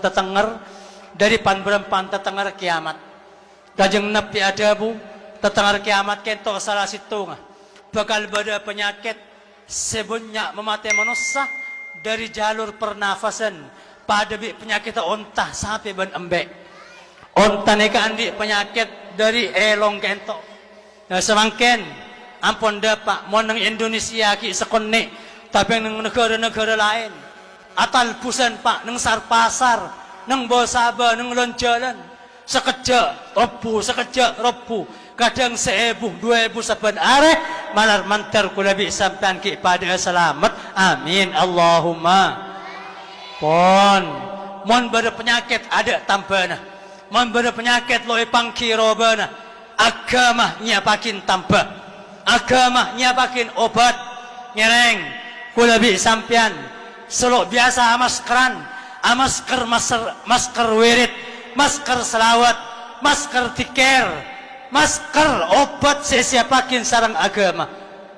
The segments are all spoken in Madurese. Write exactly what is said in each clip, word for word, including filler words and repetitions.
Tetenger dhâri pan-bârâmpan tetenger kèyamat. Kanjeng Nabbhi adhâbu, tetenger kèyamat kènto' sala sèttonga bhâkal bâdâ panyakèt sè bânnya' mamatè manossa dhâri jalur pernafasan, padâ bi' panyakèdda onta, sapè bân embi'. Onta nèka andi' panyakèt dhâri èlong kènto'. Nah, samangkèn ampon dâpa', mon neng Indonesia ghi' sakonè', tapè neng naghârâ-naghârâ laèn. Atalbusân, Pa', neng sar-pasar, neng bâ-sabâ, neng lan-jhâlân. Sakejjhâ' robbu, sakejjhâ' robbu. Kadhâng saèbu, du èbu sabbhân arè, malar mandhâr kaulâ bi' sampèyan ghi' padâ'â salamet. Amin, Allahumma. Pon, mon bâdâ panyakèt adâ' tambâna. Mon bâdâ panyakèt lo' èpangghi robâna. Aghâma nyèyapaghina tambâ. Aghâma nyèyapaghina obat. Ngèrèng, kaulâ bi' sampèyan sè lo' biyasa amaskeran, amasker maser-, masker wirid, masker salawat, masker dzikir, masker obat sè èsèyapaghina sareng aghâma.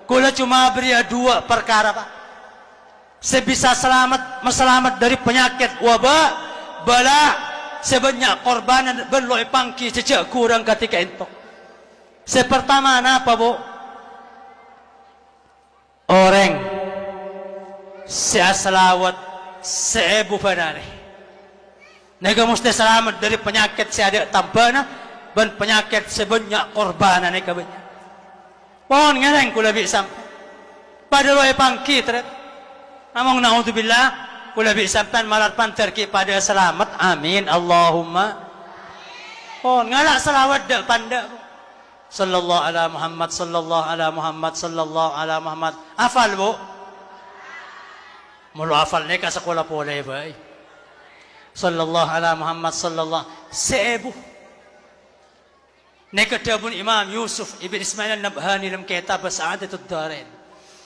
Kaulâ coma bâriyâ duwâ' parkara, Pa'. Sè bisa salamet, masalamet dhâri panyakèt wabâ', bâlâ', sè bânnya' korbhânan bân lo' èpangghi jhâjhâ' ghurâng kadhi ka'ènto'. Sè partama napa, Bu? Orèng sè asalawat saèbu bân arè. Nèka mostè salamet dhâri panyakèt sè adâ' tambâna bân panyakèt sè bânnya' korbhânan nèka bânnya'. Pon ngèrèng kaulâ bi' sampèyan. Padâ lo' èpangghi, tarètan. Namong naudzubillah, kaulâ bi' sampèyan malar pandhâr ghi' padâ salamet. Amin. Allahumma. Pon ngala' salawat dâ' pandâ'. Sallallahu ala Muhammad, sallallahu ala Muhammad, sallallahu ala Muhammad. Hafal, Bu? Molo hafal nèka sakola polè bhâi. Sallallahu ala Muhammad, sallallahu, saèbu. Nèka dhâbuna Imam Yusuf Ibn Ismail An-Nabhani dâlem kètab Sa'adatud Darain,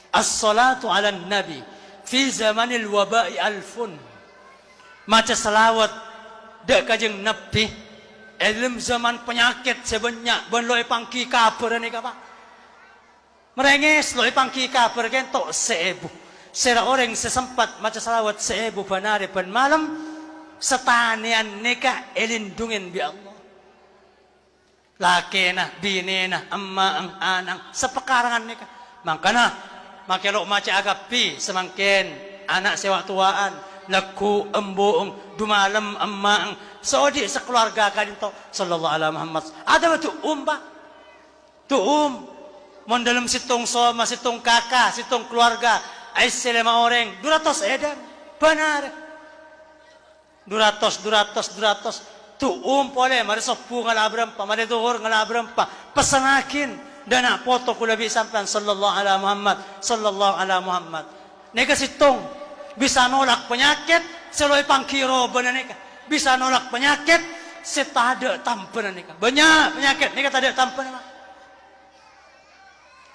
"As-salatu 'alan nabi fi zamanil waba'i alfun." Maca salawat dâ' Kanjeng Nabbhi è dâlem zaman panyakèt sè bânnya' bân lo' èpangghi kabhârâ nèka, Pa'. Marèngès lo' èpangghi kabhâr kènto' saèbu. Sèra orèng sè sempat maca salawat saèbu bân arè bân malem, satanèyan nèka èlindhungè bi' Allah. Lakèna, binèna, emma'eng, ana'eng, sapakarangan nèka. Mangkana, makè lo' maca'a kabbhi samangkèn, ana' sè wa'-towa'an, lagghu', embu'eng, dumalem, emma'eng, sè odi' sakalowarga ka'dinto, sallallahu ala Muhammad. Adâ' bâdâ ompa. Tu'um, mon dâlem sèttong soma, sèttong kaka, sèttong kalowarga, aèssè lèma orèng, du ratos èdhâng, bân arè. Du ratos, du ratos, du ratos. Tu'um polè, marè sobbhu ngala' bârâmpa, marè dhuhur ngala' bârâmpa. Pèssènaghi, dâ' na' poto kaulâ bi' sampèyan, sallallahu ala Muhammad, sallallahu ala Muhammad. Nèka sèttong bisa nolak panyakèt sè lo' èpangghi robâna nèka. Bisa nolak panyakèt sè tadâ' tambâna nèka. Bânnya' panyakèt nèka tadâ' tambâna, Pa'.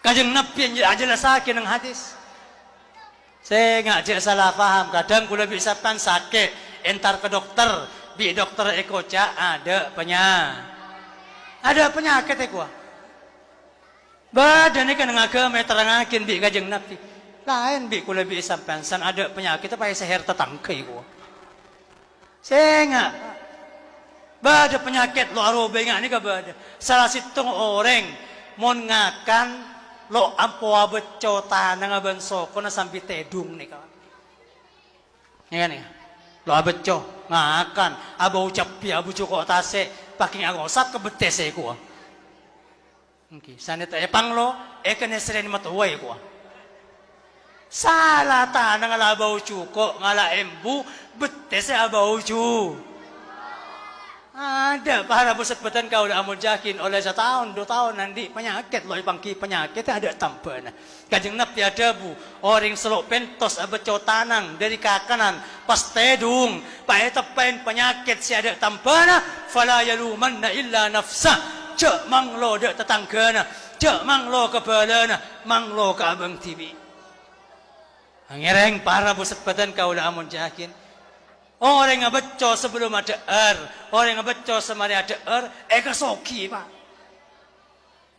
Kanjeng Nabbhi aj-, ajhellassaghi neng hadis. Sènga' jhâ' sala paham, kadhâng kaulâ bi' sampèyan sakè', entar ka dokter, bi' dokter èkoca' adâ' panya-, adâ' panyakèt èkowa. Bâdâ nèka neng aghâma èterrangngaghi bi' Kanjeng Nabbhi. Laèn bi' kaulâ bi' sampèyan, san adâ' panyakèt apa èsèhèr tatangghâ èkowa. Sènga'. Bâdâ panyakèt lo' aroba ènga' nèka bâdâ. Sala sèttong orèng mon ngakan lo' ampo abâcco tanangnga bân sokona sambi tèdung nèka. Ènga' nèka. Lo' abâcco, ngakan, abâu cabbhi, abâu juko' tasè', pakèng angosap ka bettèsè èkowa. Èngghi, sanè ta' èpanglo, èkennè sèrèn matowa èkowa. Sala tanang la abâu juko', ngala' embu, bettèsè abâu ju-, Adâ', para bu sabbhâdhân kaulâ amoljâ'aghi, ollè sataon, du taon andi' panyakèt, lo' èpangghi panyakèt, adâ' tambâna. Kanjeng Nabbhi adhâbu, orèng sè lo' pèntos abâcco tanang dhâri kakanan, pas tèdung, pa èteppa'è panyakèt sè adâ' tambâna, "Fala yalumanna illa nafsah." Jhâ' manglo dâ' tatangghâna, jhâ' manglo ka bhâlâna, manglo ka abâ' dhibi'. Ngèrèng para bu sabbhâdhân kaulâ amoljâ'aghi. Orèng abâcco sabellunna adhâ'âr, orèng abâcco samarè adhâ'âr, èkasogi, Pa'.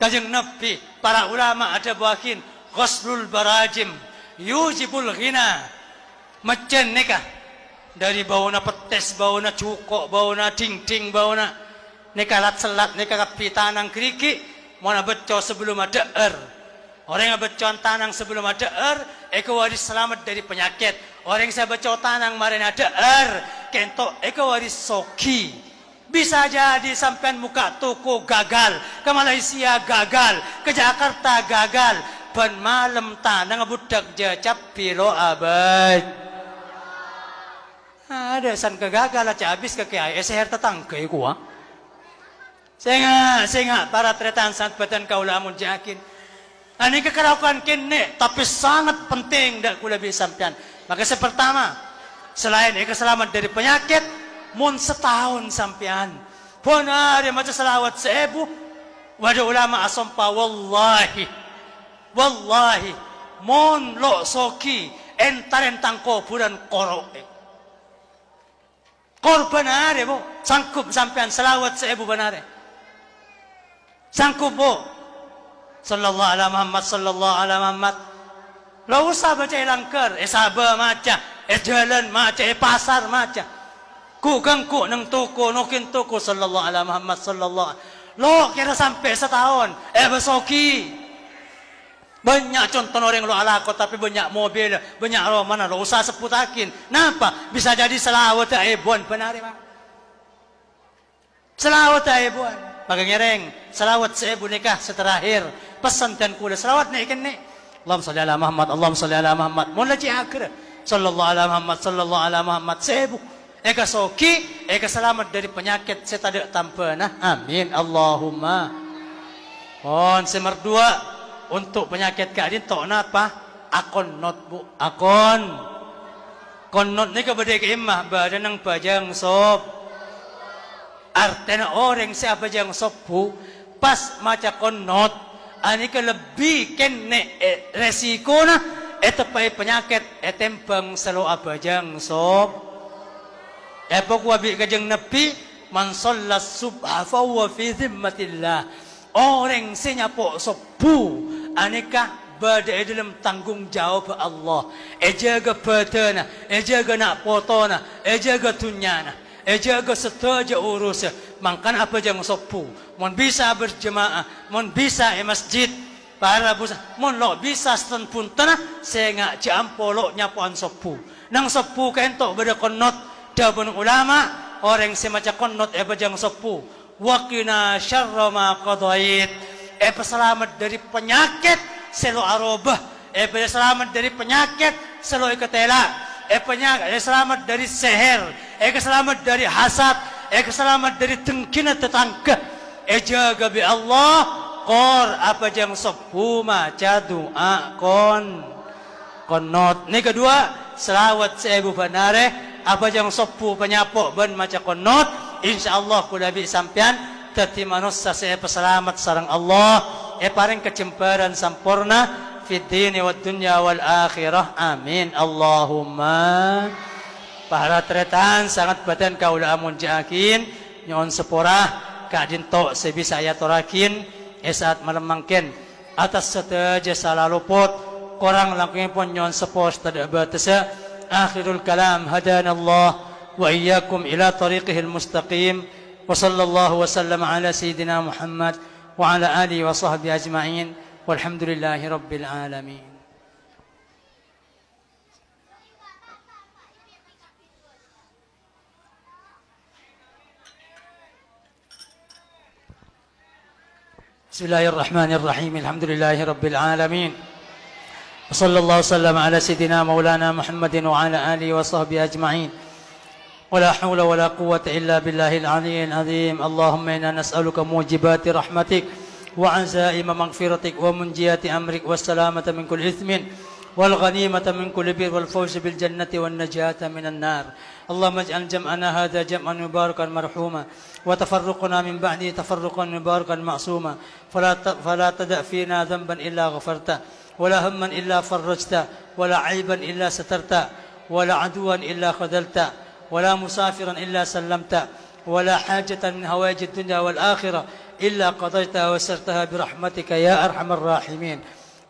Kanjeng Nabbhi, para ulama adhâbuwâghi, "Ghuslul barajim yujibul ghina." Mèccèn nèka. Dhâri bâuna pettès, bâuna jhuko', bâuna dhingdhing, bâuna nèka lat-sellat, nèka kabbhi tanang ghârighi', mon abâcco sabellumma adhâ'âr. Orèng abâccowan tanang sabellumma adhâ'âr, èkawaris salamet dhâri panyakèt. Orèng sè abâcco tanang marèna adhâ'âr, kènto èkawaris soghi. Bisa jadi sampèyan mokka' toko gagal, ka Malaysia gagal, ka Jakarta gagal, bân malem tanang budhâk jhâ' cabbhi lo' abâj. Adâ' san ka gagal aca' abis ka kèyaè, èsèhèr tatangghâ è kowa. Sènga', sènga', para tarètan sè bâdhân kaulâ amoljâ'aghin. Anèka kalakowan kènè', tapè sangat penting dhâ' kaulâ bi' sampèyan. Maka sè partama, salaèn èkasalamet dhâri panyakèt, mon sataon sampèyan bân arè maca salawat saèbu, bâdâ ulama asompa, "Wallahi, wallahi, mon lo' soghi, èntarèn tang kobhurân koro'è." Kor bân arè, Bu. Sanggup sampèyan salawat saèbu bân arè? Sanggup, Bu? Sallallahu ala Muhammad, sallallahu ala Muhammad. Lo' osa maca è langghâr, è sabâ maca, è jhâlân maca, è pasar maca. Ghu-ghângghu neng toko, noghin toko, sallallahu ala Muhammad, sallallahu. Lo' kèra sampè' sataon, è bâ soghi. Bânnya' contona orèng lo' alako, tapè bânnya' mobil, bânnya' romana, lo' osa sebbhuttaghin. Napa? Bisa jadi salawatta èbuwân bân arè, Pak. Salawatta èbuwân. Maka ngèrèng, salawat saèbu nèka sè terakhir. Pessen dhân kaulâ, salawat nè'-kènè'. Allahumma shalli ala Muhammad, Allahumma shalli ala Muhammad. Mon la cè' aghâr. Sallallahu ala Muhammad, sallallahu ala Muhammad. Saèbu. Èkasoghi, èkasalamet dhâri panyakèt sè tadâ' tambhâna. Amin. Allahumma. Pon sè mardhuwâ', untuk panyakèt ka'dinto napa? Akonnot, Bu. Akon. Konnot nèka bâdâ è ka'imma, bâdâ neng bhâjâng sob. Artèna orèng sè abhâjâng sobbhu, pas maca konnot, anèka lebbi kènè', eh, resikona èteppa'è panyakèt ètèmbhâng sè lo' abhâjâng sob. Èpakowa bi' Kanjeng Nabbhi, "Man shalla subha fahuwa fi dhimmatillah." Orèng sè nyapo' sobbhu, anèka bâdâ è dâlem tanggung jawab Allah. Èjâgâ bhâdhânna, èjâgâ na' potona, èjâgâ dhunnyana, èjâgâ sadhâjâ urussa. Mangkana abhâjâng sobbhu. Mon bisa berjemaah, mon bisa è masjid, para bus-, mon lo' bisa sèttong bhuntenna, sènga' jhâ' ampo lo' nyapo'an sobbhu. Neng sobbhu ka'ènto bâdâ konnot, dhâbuna ulama, orèng sè maca konnot è bhâjâng sobbhu, "Wa qina syarra ma qadait." Èpasalamet dhâri panyakèt sè lo' aroba, èpasalamet dhâri panyakèt sè lo' èkatèla', èpanya-, èsalamet dhâri sèhèr, èkasalamet dhâri hasad, èkasalamet dhâri dengghina tatangghâ. Èjâgâ bi' Allah, kor abhâjâng sobbhu maca du'a kon-, konnot. Nèka du'a, salawat saèbu bân arè, abhâjâng sobbhu panyapo' bân maca konnot. Insyaallah kaulâ bi' sampèyan dhâddhi manossa sè èpasalamet sareng Allah, èparèng kajembhârân samporna fid dini wad dunya wal akhirah. Amin. Allahumma. Para tarètan, sanget bhâdhân kaulâ amoljâ'aghin, nyo'on sapora ka'dinto sè bisa èyatorraghin è sa'at malem mangkèn. Atas sadhâjâ sala lopot, korang langkongngèpon nyo'on sapora sè tadâ' bâtessa. Akhirul kalam, hadanallah wa iyyakum ila tariqihil mustaqim. Wa sallallahu wa sallama ala sayyidina Muhammad wa ala alihi wa sahbihi ajma'in. Walhamdulillahi rabbil alamin. بسم الله الرحمن الرحيم. الحمد لله رب العالمين. وصلى الله وسلم على سيدنا مولانا محمد وعلى آله وصحبه أجمعين. ولا حول ولا قوة إلا بالله العلي العظيم. اللهم إنا نسألك موجبات رحمتك وعزائم مغفرتك ومنجيات أمرك والسلامة من كل إثم والغنيمة من كل بر والفوز بالجنة والنجاة من النار. اللهم اجعل جمعنا هذا جمعا مباركا مرحوما، وتفرقنا من بعده تفرقا مباركا معصوما، فلا ت-، فلا تدع فينا ذنبا إلا غفرته، ولا هما إلا فرجته، ولا عيبا إلا سترته، ولا عدوا إلا خذلته، ولا مسافرا إلا سلمته، ولا حاجة من حوائج الدنيا والآخرة إلا قضيتها ويسرتها برحمتك يا أرحم الراحمين.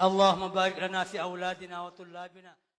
اللهم بارك لنا في أولادنا وطلابنا.